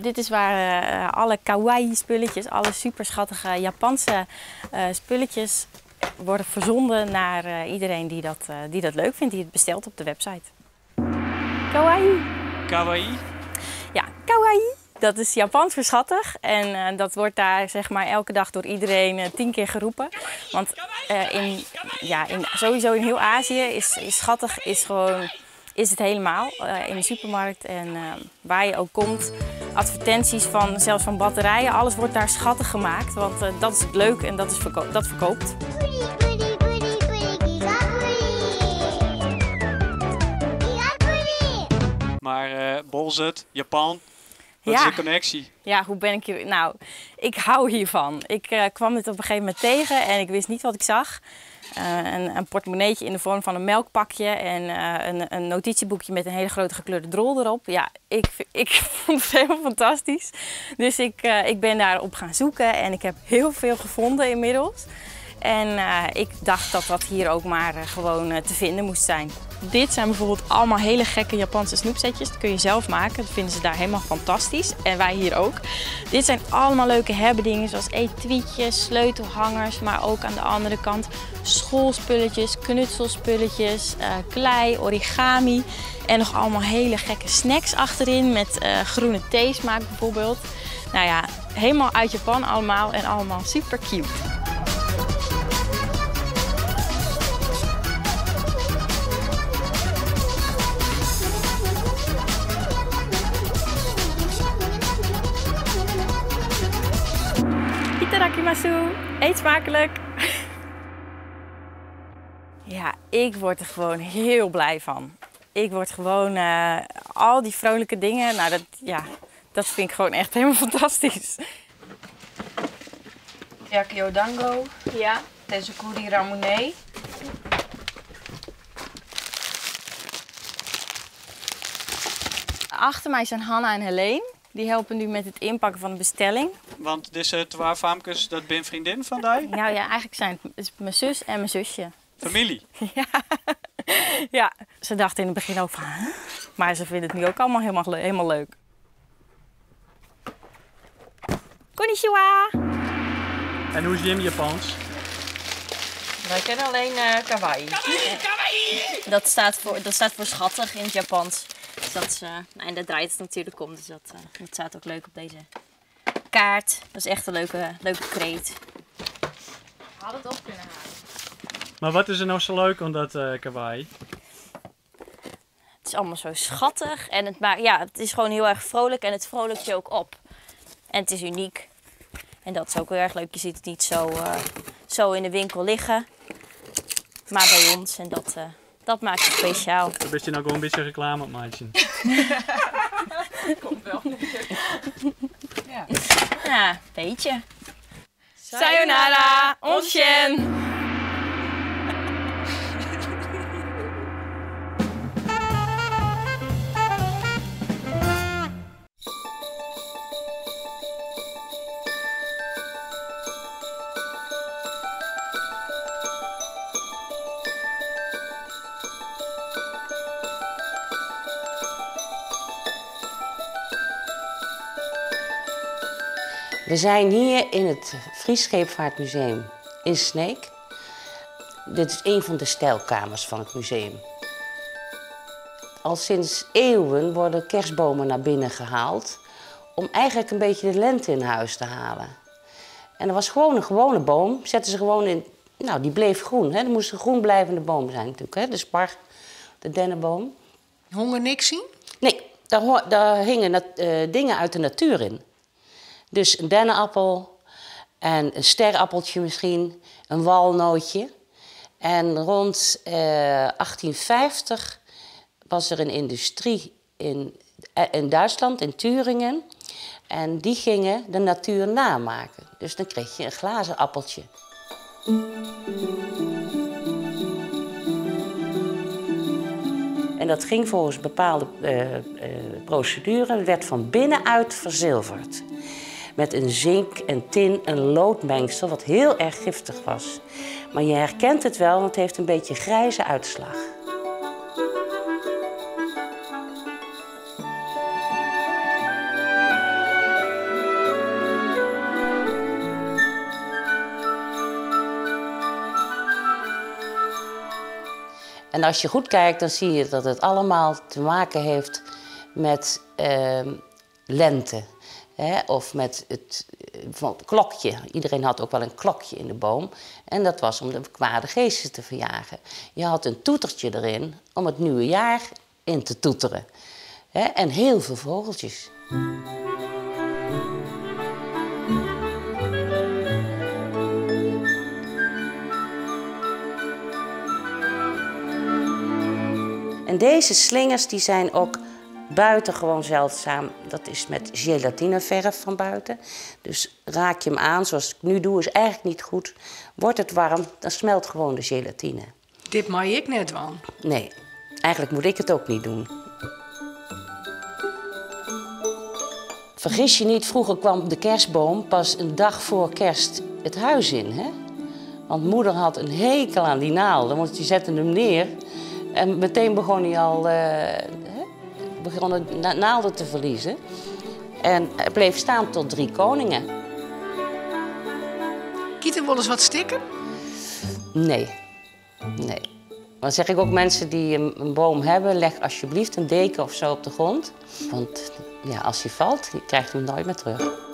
Dit is waar alle kawaii spulletjes, alle superschattige Japanse spulletjes worden verzonden naar iedereen die dat leuk vindt, die het bestelt op de website. Kawaii. Kawaii? Ja, kawaii. Dat is Japans voor schattig en dat wordt daar elke dag door iedereen 10 keer geroepen. Want sowieso in heel Azië is schattig is gewoon, is het helemaal. In de supermarkt en waar je ook komt. Advertenties van, zelfs van batterijen, alles wordt daar schattig gemaakt. Want dat is leuk en dat verkoopt. Maar Boalsert, Japan, wat is de connectie? Ja, hoe ben ik hier? Nou, ik hou hiervan. Ik kwam dit op een gegeven moment tegen en ik wist niet wat ik zag. Een portemonneetje in de vorm van een melkpakje en een notitieboekje met een hele grote gekleurde drol erop. Ja, ik vond het helemaal fantastisch. Dus ik ben daarop gaan zoeken en ik heb heel veel gevonden inmiddels. En ik dacht dat dat hier ook maar gewoon te vinden moest zijn. Dit zijn bijvoorbeeld allemaal hele gekke Japanse snoepsetjes. Dat kun je zelf maken. Dat vinden ze daar helemaal fantastisch. En wij hier ook. Dit zijn allemaal leuke hebbedingen zoals etuietjes, sleutelhangers. Maar ook aan de andere kant schoolspulletjes, knutselspulletjes, klei, origami. En nog allemaal hele gekke snacks achterin met groene theesmaak bijvoorbeeld. Helemaal uit Japan allemaal en allemaal super cute. Itadakimasu, eet smakelijk. Ja, ik word er gewoon heel blij van. Ik word gewoon al die vrolijke dingen, dat vind ik gewoon echt helemaal fantastisch. Yakio dango, tezukuri ramune. Achter mij zijn Hanna en Helene. Die helpen nu met het inpakken van de bestelling. Want deze twee famkes, dat ben vriendin van die? Nou ja, eigenlijk zijn het is mijn zus en mijn zusje. Familie? Ja. Ja, ze dachten in het begin ook van, hè? Maar ze vinden het nu ook allemaal helemaal leuk. Konnichiwa! En hoe is Jim Japans? Wij kennen alleen kawaii. Kawaii, kawaii! Dat staat voor schattig in het Japans. Dus dat is nou, en daar draait het natuurlijk om, dus dat staat ook leuk op deze kaart. Dat is echt een leuke kreet. Had het op kunnen halen. Maar wat is er nou zo leuk aan dat kawaii? Het is allemaal zo schattig en het is gewoon heel erg vrolijk en het vrolijkt je ook op. En het is uniek. En dat is ook heel erg leuk. Je ziet het niet zo in de winkel liggen, maar bij ons. En dat maakt het speciaal. Dan ben je nou gewoon een beetje reclame op maken. Komt wel. Ja. Ja, een beetje. Sayonara, onsjen! We zijn hier in het Fries Scheepvaartmuseum in Sneek. Dit is een van de stijlkamers van het museum. Al sinds eeuwen worden kerstbomen naar binnen gehaald om eigenlijk een beetje de lente in huis te halen. En dat was gewoon een gewone boom. Zetten ze gewoon in, nou, die bleef groen. Hè? Er moest een groen blijvende boom zijn natuurlijk, hè? De spar, de dennenboom. Honger niks zien? Nee, daar hingen dingen uit de natuur in. Dus een dennenappel en een sterappeltje misschien, een walnootje. En rond 1850 was er een industrie in Duitsland, in Thüringen. En die gingen de natuur namaken. Dus dan kreeg je een glazen appeltje. En dat ging volgens bepaalde procedure, werd van binnenuit verzilverd. Met een zink en tin en loodmengsel, wat heel erg giftig was. Maar je herkent het wel, want het heeft een beetje grijze uitslag. En als je goed kijkt, dan zie je dat het allemaal te maken heeft met lente. Hè, of met het klokje. Iedereen had ook wel een klokje in de boom. En dat was om de kwade geesten te verjagen. Je had een toetertje erin om het nieuwe jaar in te toeteren. Hè, en heel veel vogeltjes. En deze slingers die zijn ook buitengewoon zeldzaam. Dat is met gelatineverf van buiten. Dus raak je hem aan, zoals ik nu doe, is eigenlijk niet goed. Wordt het warm, dan smelt gewoon de gelatine. Dit mag ik net van. Nee, eigenlijk moet ik het ook niet doen. Vergis je niet, vroeger kwam de kerstboom pas een dag voor kerst het huis in. Hè? Want moeder had een hekel aan die naalden, want die zette hem neer. En meteen begon hij al begonnen naalden te verliezen. En hij bleef staan tot 3 koningen. Kiet er wel eens wat stikken? Nee, nee. Dan zeg ik ook mensen die een boom hebben, leg alsjeblieft een deken of zo op de grond. Want ja, als hij valt, je krijgt hem nooit meer terug.